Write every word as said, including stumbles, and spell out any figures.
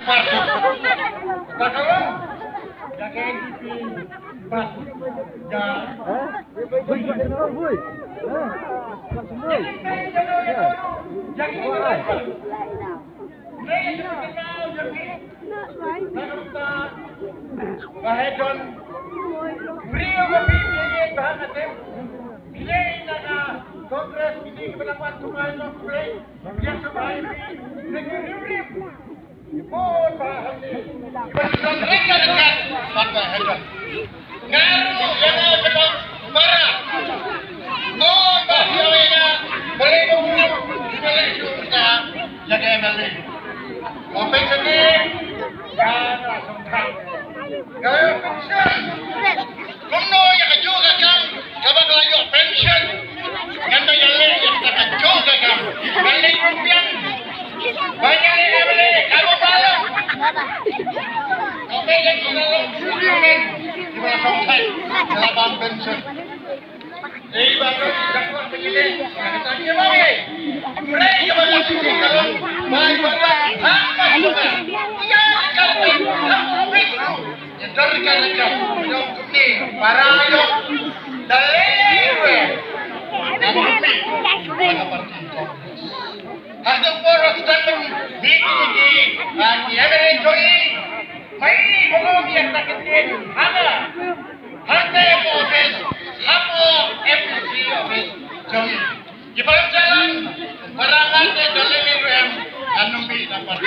Party. Ka ka long. Ïa ka N P P. Party. Ïa. Ïa ka. Ba ha don briew ba phi ïeit bha ha ka tem. Phi ïeit na ka Congress, phi ïeit ba nang wan kumne, nong kumne. Ïa ka ba phi ïeit na ka rim rim. Bun ba ha ni. Ba don ryngkat ryngkat ban ba ha don. Nga ruh ïa nga ka don para. Bun ba ïa nga ba lei dong ruh ba lei dong ka ïa ka M L A. Ko pension ni. Nga ruh sngewthuh. Nga ïoh pension. Kumno ïa kajuh ka kam kaba nga la ïoh pension? Ngan da ïaleh ïa kata kajuh ka kam. Ngan leit rung biang. Ba ïaleh ïaleh kaba bala. Kaba ïaleh ïaleh. Kiba la sngewthuh. Kiba la bam pension. Ei ba ka dak ba ka ïaleh. Kata kiba ïaleh. Hynrei kaba la sngewthuh ka long. Ba ïa ba. Ha ba. Ïa ka. Ïa ka. Ïa ka. Ïa ka. Para ïa. Dalil. Hangta por ras dan miti miti an yamene joi. Mai ni bomo mi an takin hana. Hangta office. Hapo M P C office. Joi. Ki palam jalan. Para hangta dalil rem. Anumbi dapat.